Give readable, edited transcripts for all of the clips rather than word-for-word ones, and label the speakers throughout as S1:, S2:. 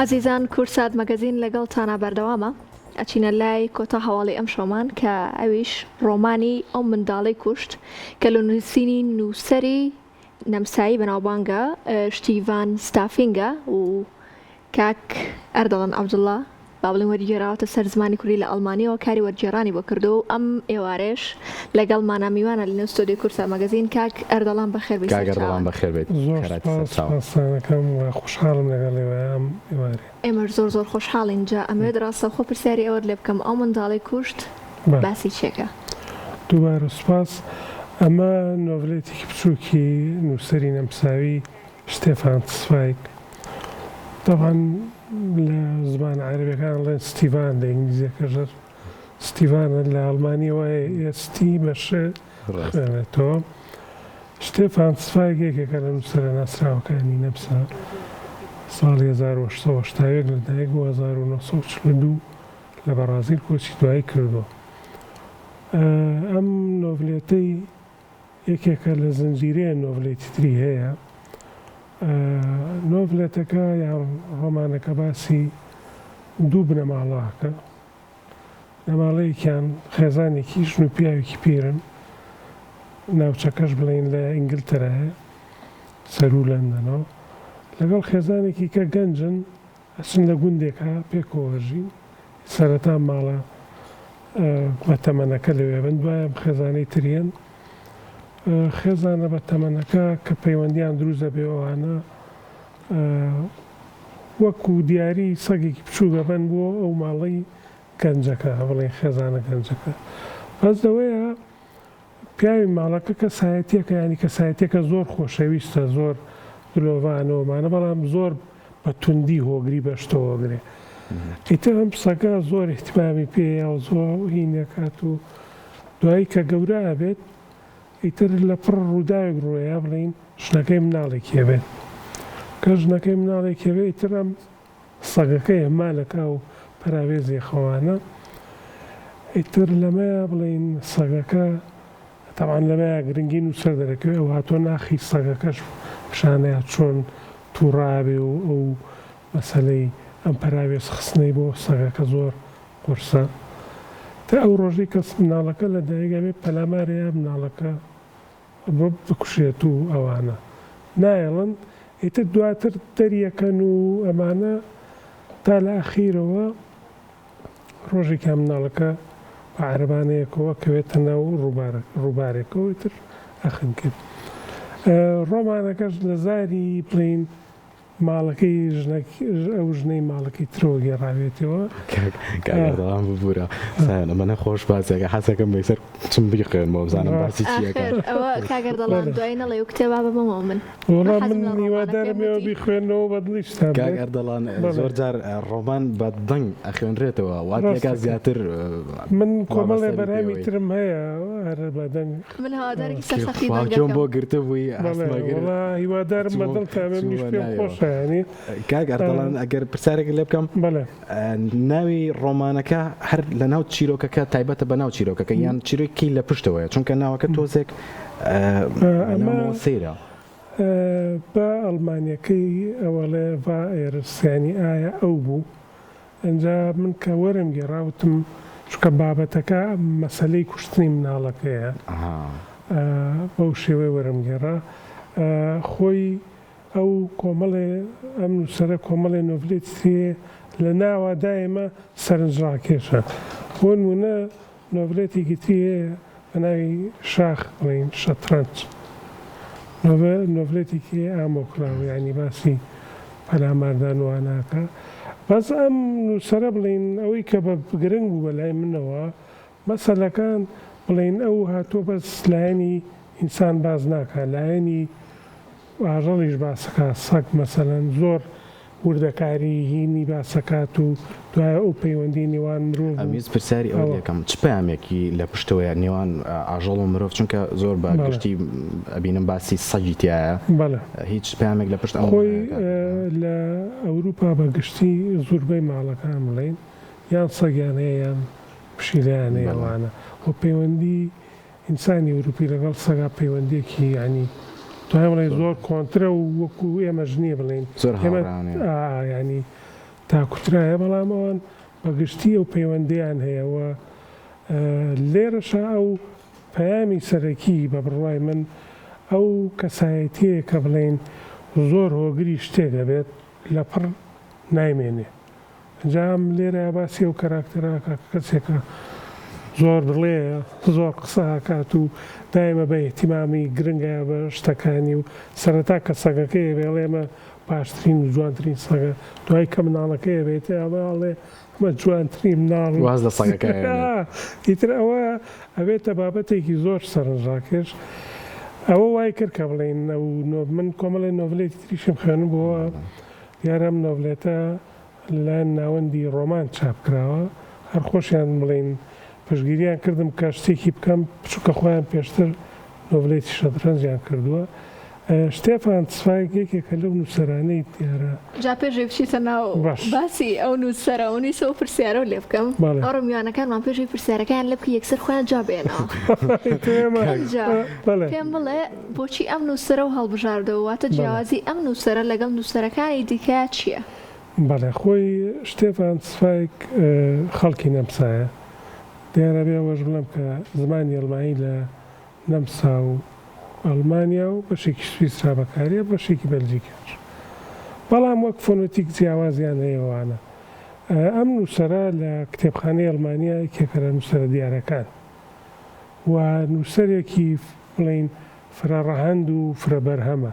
S1: ئازیزان کوردسات مەگەزین لەگەڵتانا بەردەوامە ئەچینە لای کۆتا هەواڵی ئەمشەومان کە ئەویش ڕۆمانی ئەو منداڵەی کوشت کە لە نووسینی نووسەری نەمسایی بەناوبانگە شتیڤان ستافینگە و کاک ئەردەڵان عەبدوڵا با بڵێین وەرگێراوەتە سەر زمانی کوردی لە ئەڵمانیەوە کاری وەرگێڕانی بۆ کردووە و ئەم ئێوارەیەش لەگەڵمانە میوانە لەنێو ستۆدیۆی کوردسات مەگەزین کاک ئەردەڵان بەخێر بێی
S2: کاک ئەردەڵان
S1: سەرچاوان.
S2: بەخێر بێیت
S3: زۆر
S2: خێراتە
S3: سوپاس
S2: سەرچاوان.
S3: سوپاستانەکەم و خۆشحاڵم لەگەڵ ئێوە ئەم ئێوارەیە.
S1: ئێمەش زۆر زۆر خۆشحاڵین جا ئەمەوێت ڕاستەوخۆ پرسیاری ئەوەت لێ بکەم ئەو منداڵەی کوشت
S3: بەڵێ
S1: باسی چیەکە؟
S3: دووبارە سوپاس. ئەمە نۆڤلێتێکی بچووکی نووسەری نەمساوی شتێفان تسفایگ تەبعەن لە زمانە عەرەبیەکان ئەڵێن ستیڤان لە ئینگلیزیەکەش هەر ستیڤانە لە ئەڵمانیەوە ئێس تی بە ش خوێنێتەوە. شتێفان تسفایگ یەکێکە لە نووسەرە ناسراوەکانی نەمسا ساڵی 1881 لە دایک بووە 1942 لە بەڕازیل کۆچی دوایی کردووە. ئەم نۆڤلێتەی یەکێکە لە زنجیرەیە نۆڤلێتی تری هەیە. نۆڤلێتەکە یان ڕۆمانەکە باسی دوو بنەماڵەکە. بنەماڵەیەکیان خێزانێکی ژن و پیاوێکی پیرن، ناوچەکەش بڵێین لە ئینگلتەرایە، سەروو لەندەنەوە، لەگەڵ خێزانێکی کە گەنجن ئەچن لە گوندێکا پێکەوە ئەژین، سەرەتا ماڵە بەتەمەنەکە لەوێ بن، دوای ئەم خێزانەی تر یەن. خێزانە بەتەمەنەکە کە پەیوەندیان دروست دەبێ ئەوانە وەکو دیاری سەگێکی بچووک ئەبەن بۆ ئەو ماڵەی گەنجەکە، بڵێین خێزانە گەنجەکە. بەس لەوەیە پیاوی ماڵەکە کەسایەتیەکە یانی کەسایەتیەکە زۆر خۆشەویستە زۆر دلۆڤانە ومانە بەڵام زۆر بە توندی هۆگری بە شتەوە ئەگرێ ئیتر ئەم سەگە زۆر ئیهتمامی پێیە و زۆر هینەکات و دوایی کە گەورە ئەبێت ئیتر لە پڕ ڕووداوێک ڕووەیە بڵێین ژنەکەی مناڵێکی ئەبێت کە ژنەکەی مناڵێکی ئەبێت ئیتر ئەم سەگەکە ئیهمال ئەکا و پەراوێزی ئەخەوانە ئیتر لەمەیا بڵێین سەگەکە تەبعەن لەمەیا گرنگی نووسەر دەرەکەوێ ئەو هاتووە ناخی سەگەکەش پیشانەیا چۆن تووڕە ئەبێ و ئەو مەسەلەی ئەم پەراوێز خستنەی بۆ سەگەکە زۆر قورسە تا ئەو ڕۆژەی کە مناڵەکە لە دایک ئەبێ پەلامارەیا مناڵەکە بکوژێت و ئەوانە نایەڵن ئیتر دواتر دەریەکەن و ئەمانە تا لە ئەخیرەوە ڕۆژێکیان مناڵەکە بە عەرەبانەیەکەوە ئەکەوێتە ناو ڕووبارێکەوە ئیتر ئەخنکێت ڕۆمانەکەش لە زاری بڵێین ماڵەکەی ژنەک ئەو ژنەی ماڵەکەی ترەوە گێڕاوێتەوە.
S2: کاک کاک ئەردەڵان ببورە سایان ئەمەنە خۆش باسێکە حەزەکەم یەکسەر چم بیخوێنمەوە بزانم باسی چی ئەکات.
S1: ئاخر ئەوە کاک ئەردەڵان دوایی نەڵێی ئەو کتێبە بەمەوە من
S3: وەڵا
S1: حەزم
S3: من
S1: لە ڕۆمانە پێم
S3: هیوادارم ئێوە
S1: وتی.
S3: بیخوێننەوە بە دڵیشتان
S2: کاک
S3: بێت.
S2: ئەردەڵان
S3: بەڵێ.
S2: زۆر جار ڕۆمان بە دەنگ ئەخوێنرێتەوە وات لێکا
S3: ڕاستەکەی.
S2: زیاتر
S3: من کۆمەڵێ
S2: وابەستە بی
S3: بەرهەمی
S2: پێوەی.
S3: ترم هەیە هەر بە دەنگ.
S1: من هەوادارێکی سەرسەختی
S2: کێ خوا گوێم
S1: دەنگەکەم.
S2: بۆ گرتبووی
S3: بەڵێ
S2: هەستمە گر
S3: وەڵا هیوادارم بە
S2: چوومە
S3: دڵتان بێ منیش
S2: چوومە
S3: پێم
S2: ناویەوە.
S3: خۆشە یانی
S2: کاک ئەردەڵان ئەگەر پرسیارێکت لێ بکەم
S3: بەڵێ.
S2: ناوی ڕۆمانەکە هەر لە ناو چیرۆکەکە تایبەتە بە ناو چیرۆکەکە یان چیرۆکی لە پشتەوەیە چونکە ناوەکە تۆزێک
S3: ئەمە
S2: بەلامەوە سەیرە.
S3: بە ئەڵمانیەکەی ئەوەڵێ ڤا ئێرس یانی ئایا ئەو بوو ئینجا من کە وەرم گێڕا وتم چونکە بابەتەکە مەسەلەی کوشتنی مناڵەکەیە بەو شێوەی وەرم گێڕا خۆی ئەو کۆمەڵێ ئەم نووسەرە کۆمەڵێ نۆڤلێتی تری هەیە لە ناوا دایمە سەرنجڕاکێشە بۆ نموونە نۆڤلێتێکی تری هەیە بە ناوی شاخ بڵێین شەترەنج نۆڤلێتێکی هەیە ئامۆکلاو یانی باسی پەلاماردان و وانە ئەکا بەس ئەم نووسەرە بڵێین ئەوەی کە بە گرنگ بوو بە لای منەوە مەسەلەکان بڵێین ئەو هاتووە بەس لایەنی ئینسان باس ناکا لایەنی ئاژەڵیش باسەکا سەگ مەسەلەن زۆر وردەکاری هینی باسەکات و دوای ئەو پەیوەندی نێوان مرۆڤ و
S2: ئەمویست پرسیاری ئەوەت
S3: ئەوە.
S2: لێ کەم چ پەیامێکی لە پشتەوەیە نێوان ئاژەڵ و مرۆڤ چونکە زۆر بە
S3: بەڵێ.
S2: گشتی ئەبینم باسی سەگی تیایە
S3: بەڵێ.
S2: هیچ پەیامێک لە پشت ئەمەوە
S3: خۆی
S2: هەیە کاک ئەردەڵان؟
S3: لە ئەوروپا بە گشتی زوربەی ماڵەکان بڵێین یان سەگیان هەیە یان پشیلەیان هەیە
S2: بەڵێ.
S3: ئەوانە و پەیوەندی ئینسانی ئەوروپی لەگەڵ سەگا پەیوەندیەکی یانی توانم بڵێین
S2: زۆر
S3: زۆر کۆنترە و وەکو ئێمەش نیە بڵێین
S2: زۆر
S3: ئێمە
S2: هاوڕانەیە.
S3: ئا یانی. تاکوترایە بەڵام ئەوان بە گشتی ئەو پەیوەندیان هەیە و لێرەشا ئەو پەیامی سەرەکی بە بڕوای من ئەو کەسایەتیەیە کە بڵێین زۆر هۆگری شتێک ئەبێت لەپڕ نایمێنێ جا ئەم لێرەیا باسی ئەو کەراکتەرە ئەکا کە کەسێکە زۆر بڵێیە زۆر قسە ئەکات و دایمە بە ئیهتیمامی گرنگە بە شتەکانی و سەرەتا کە سەگەکەی ئەبێ ئەڵێ ئەمە باشترین و جوانترین سەگە دوای کە مناڵەکەی ئەبێت ئەڵێ ئەڵێ ئەمە جوانترین مناڵ
S2: واز لە سەگەکە ئەهێنێت.
S3: ئیتر ئەوە ئەبێتە بابەتێکی زۆر سەرنجڕاکێش ئەوە وای کرد کە بڵێین ئەو من کۆمەڵێ نۆڤلێتی تریشم خوێندبووەوە دیارە ئەم نۆڤلێتە لەلایەن ناوەندی ڕۆمان چاپ کراوە، هەر خۆشیان بڵێین پشتگیریان کردم کە شتێکی بکەم، چونکە خۆیان پێشتر نۆڤلێتی شەترەنجیان کردووە. شتێفان تسفایگ یەکێکە لەو نووسەرانەی دیارە.
S1: جا پێش ئەوەی بچیتە ناو
S3: باش.
S1: باسی ئەو نووسەرە و نیسە و پرسیارەو لێ بکەم،
S3: بەڵێ.
S1: ئەوڕۆ میوانەکانمان پێش ئەوەی پرسیارەکەیان لێ بکەی یەکسەر خۆیان جواب ئەیەنەوە.
S3: ئیتر ئێمە
S1: ئینجا
S3: بەڵێ.
S1: پێم بڵێ بۆچی ئەم نووسەرەو هەڵبژاردەوە؟ واتە
S3: بەڵێ.
S1: جیاوازی ئەم نووسەرە لەگەڵ نووسەرەکانی دیکە چییە؟
S3: بەڵێ خۆی شتێفان تسفایگ خەڵکی نەمسایە. دیارە بێ ئەوەش بڵێم کە زمانی ئەڵمانی لە نەمسا و ئەڵمانیا و بەشێکی سویسرا بەکاریە بەشێکی بەلجیکاش. بەڵام وەک فۆنۆتیک جیاوازیان هەیە وانە. ئەم نووسەرە لە کتێبخانەی ئەڵمانیا یەکێکە لە نووسەرە دیارەکان و نووسەرێکی بڵێین فرە ڕەهەند و فرە بەرهەمە.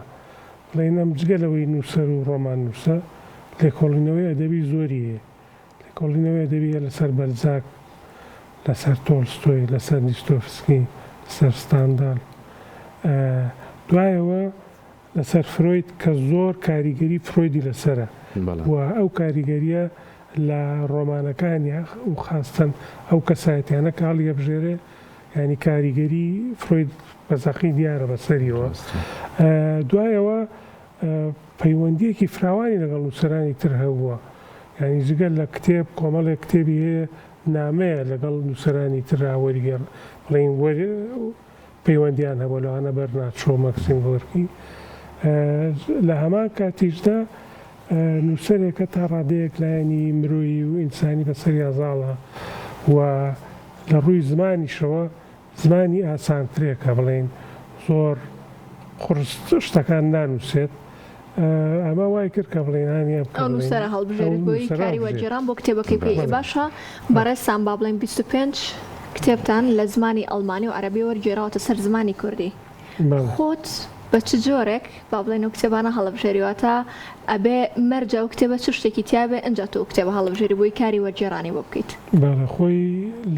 S3: بڵێین ئەم جگە لەوەی نووسەر و ڕۆماننووسە، لێکۆڵینەوەی ئەدەبی زۆری هەیە. لێکۆڵینەوەی ئەدەبی هەیە لەسەر بەلزاک، لەسەر تۆڵستۆی، لەسەر دیستۆفسکی، لەسەر ستاندال. دوایەوە لەسەر فرۆید کە زۆر کاریگەری فرۆیدی لەسەرە و ئەو کاریگەرییە لە ڕۆمانەکانی و خاستەن ئەو کەسایەتیانە کە هەڵیئەبژێرێ یانی کاریگەری فرۆید بە زەقی دیارە بەسەریەوە. دوایەوە پەیوەندییەکی فراوانی لەگەڵ نووسەرانی تر هەبووە. یانی جگە لە کتێب کۆمەڵێک کتێبی هەیە نامەیە لەگەڵ نووسەرانی ترا وەریگێڕ بڵێین وەر پەیوەندیان هەبووە لەوانە بەرنارد شۆ، مەکسیم گۆرکی. لە هەمان کاتیشدا نووسەرێکە تا ڕادەیەک لایەنی مرۆیی و ئینسانی بەسەریا زاڵە و لە ڕووی زمانیشەوە زمانی ئاسانترێکە بڵێین زۆر قورس شتەکان نانووسێت ئەمە وای کرد کە بڵێین هانی ئەم کە
S1: ئەو
S3: بڵێین
S1: نووسەرە
S3: ئەو
S1: هەڵبژێریت بۆی
S3: نووسەرە
S1: کاری
S3: هەڵبژێریت.
S1: وەرگێڕان بۆ کتێبەکەی بکەی
S3: بەڵێ.
S1: باشە بەڕێزتان با بڵێین 25 کتێبتان لە زمانی ئەڵمانی و عەرەبی وەرگێڕاوەتە سەر زمانی کوردی
S3: بەڵێ.
S1: خۆت بە چ جۆرێک با بڵێین ئەو کتێبانە هەڵبژێری واتە ئەبێ مەرجە ئەو کتێبە چ شتێکی تیابێ ئنجا تۆ ئەو کتێبە هەڵبژێری بۆی کاری وەرگێڕانی بۆ بکەیت؟
S3: بەڵێ خۆی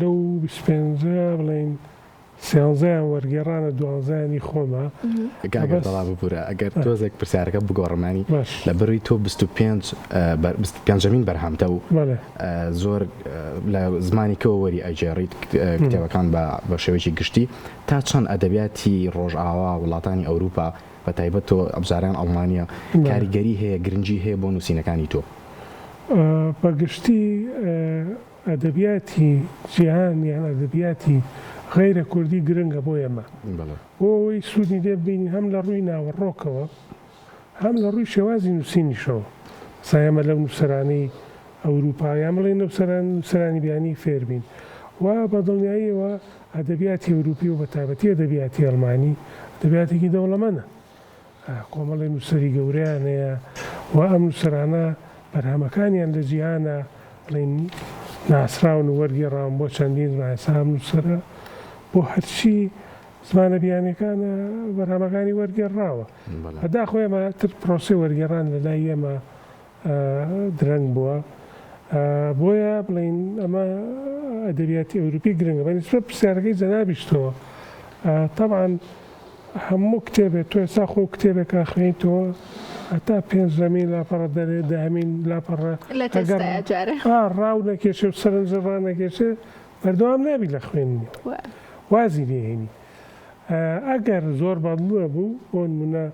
S3: لەو 25 بڵێین سیانزەیان وەرگێڕانە دوانزەیان ی خۆمە
S2: کاک
S3: بەس
S2: عەبدەڵا ببورە ئەگەر تۆزێک پرسیارەکە بگۆڕم یانی
S3: باش
S2: لە بەروی تۆ 25 بەر 25مین بەرهەمتە و
S3: بەڵێ
S2: زۆر لە زمانی کەوە وەری ئەگێڕیت کتێبەکان بە بە شێوەیەکی گشتی تا چەند ئەدەبیاتی ڕۆژئاوا وڵاتانی ئەوروپا بە تایبەت تۆ ئەبزاریان ئەڵمانیا
S3: بەڵێ.
S2: کاریگەری هەیە گرنگی هەیە بۆ نووسینەکانی تۆ؟
S3: بە گشتی ئەدەبیاتی جیهان یان ئەدەبیاتی غەیرە کوردی گرنگە بۆ ئێمە بۆ ئەوەی سوودی لێ ببینین هەم لە ڕووی ناوەڕۆکەوە هەم لە ڕووی شێوازی نووسینیشەوە. مەسەڵەن ئێمە لەو نووسەرانەی ئەوروپا یان بڵێین نووسەرانی بیانی فێر بین و بە دڵنیاییەوە ئەدەبیاتی ئەوروپی و بە تایبەتی ئەدەبیاتی ئەڵمانی ئەدەبیاتێکی دەوڵەمەنە. کۆمەڵێ نووسەری گەورەیان هەیە و ئەم نووسەرانە بەرهەمەکانیان لە جیهانا بڵێین ناسراون و وەرگێڕاون بۆ چەندین زمان. ئێستا ئەم نووسەرە بۆ هەرچی زمانە بیانیەکانە بەرهەمەکانی وەرگێڕراوە. بەداخەوە ئێمە تر پرۆسەی وەرگێڕان لە لای ئێمە درەنگ بووە بۆیە بڵێین ئەمە ئەدەبیاتی ئەوروپی گرنگە بە نیسبەت پرسیارەکەی جەنابیشتەوە تەبعەن هەموو کتێبێ تۆ ئێستا خۆ کتێبێک ئاخوێنیتەوە هەتا پێنجەمین لاپەڕە دەرێ دەهەمین لاپەڕە
S1: لە
S3: ئەگەر
S1: تێستایە جارێ
S3: ئا ڕاو نەکێشێ و سەرنجت ڕانەکێشێ بەردەوام نابی لە خوێندنی وازی لێ هێنی ئەگەر زۆر بەدڵ بوو بۆ نمونە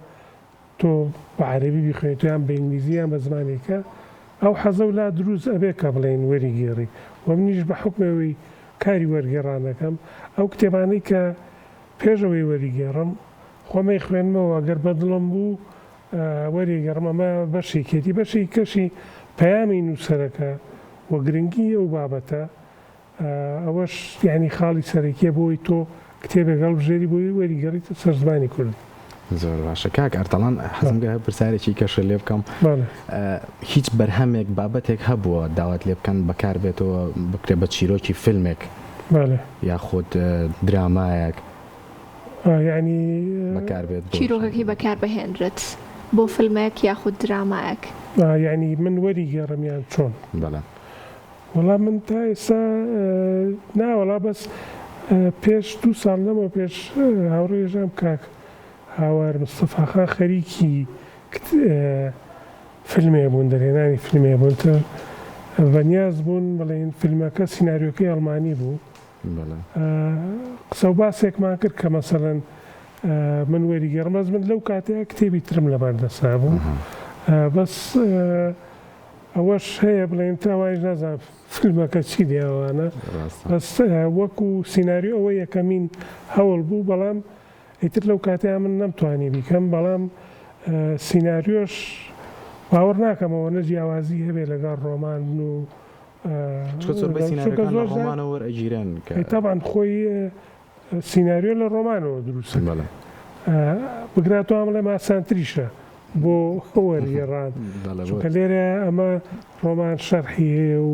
S3: تۆ بە عەرەبی بیخوێنیتەوە یان بە ئینگلیزی یان بە زمانێکە ئەو حەزەو لا دروست ئەبێ کە بڵێین وەریگێڕی وە منیش بە حوکمی ئەوەی کاری وەرگێڕان ئەکەم ئەو کتێبانەی کە پێش ئەوەی وەریگێڕم خۆم ئەیخوێنمەوە گەر بە دڵم بوو وەریگێڕم ئەمە بەشێکیەتی بەشێکی کەشی پەیامی نووسەرەکە و گرنگی ئەو بابەتە ئەوەش یانی خاڵی سەرەکیە بۆ ئەوەی تۆ کتێبێک هەڵبژێری بۆی وەریگەڕیتە سەر زمانی کوردی.
S2: زۆر باشە کاک ئەردەڵان حەزم کرد پرسیارێکی کەشە لێ بکەم هیچ بەرهەمێک بابەتێک هەبووە داوات لێ بکەن بەکار بێتەوە بکرێ بە چیرۆکی فیلمێک یاخود درامایەک
S3: یانی
S2: بەکار بێت
S1: چیرۆکەکەی بەکار بهێنرێت بۆ فیلمێک یاخود درامایەک؟
S3: یانی من وەریگێڕم یان چۆن؟
S2: بەڵێ.
S3: وەڵا من تا ئێستا نا وەڵا بەس پێش دوو ساڵ لەمەو پێش هاوڕێ ژام کاک هاوار مستەفا خان خەریکی فیلمێ بوون دەرهێنانی فیلمێ بوون تر بەنیاز بوون بڵێن فیلمەکە سیناریۆکەی ئەڵمانی بوو قسە و باسێکمان کرد کە مەسەلەن من وەریگێڕم بەس من لەو کاتەیە کتێبی ترم لەبەردەسا بوو بەس ئەوەش هەیە بڵێن تا وایش نازانم فیلمەکە چی لێ ئەوانە بەس وەکو سیناریۆ ئەوە یەکەمین هەوڵ بوو بەڵام ئیتر لەو کاتەیا من نەمتوانی بیکەم بەڵام سیناریۆش باوەڕ ناکەم ئەوەنە جیاوازی هەبێ لەگەڵ ڕۆمان و
S2: چونکە زۆربەی سیناریۆکان لە ڕۆمانەوە وەرئەگیرێن کە
S3: تەبعەن خۆی سیناریۆ لە ڕۆمانەوە دروست
S2: بەڵێ.
S3: بگرە توام بڵێم ئاسانتریشە بۆ وەرگێڕان
S2: بەڵێ بۆ
S3: چونکە لێرە ئەمە ڕۆمان شەرحی هەیە و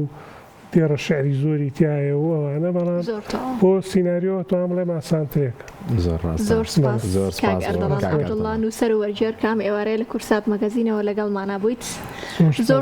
S3: دێڕە شعری زۆری تیایە و ئەوانە بەڵام
S1: زۆر تەواو.
S3: بۆ سیناریۆ ئەتوانم بڵێم ئاسانترێکە.
S2: زۆر ڕاستە.
S1: زۆر سوپاس
S2: زۆر
S1: کاک
S2: سوپاس بۆ
S1: ئەردەڵان
S2: کاک
S1: عەبدوڵڵا
S2: ئەردەڵان.
S1: نووسەر و وەرگێڕ کە ئەم ئێوارەیە لە کوردسات مەگەزینەوە لەگەڵمانا بوویت.
S3: زۆر
S1: زۆر
S3: سوپاس.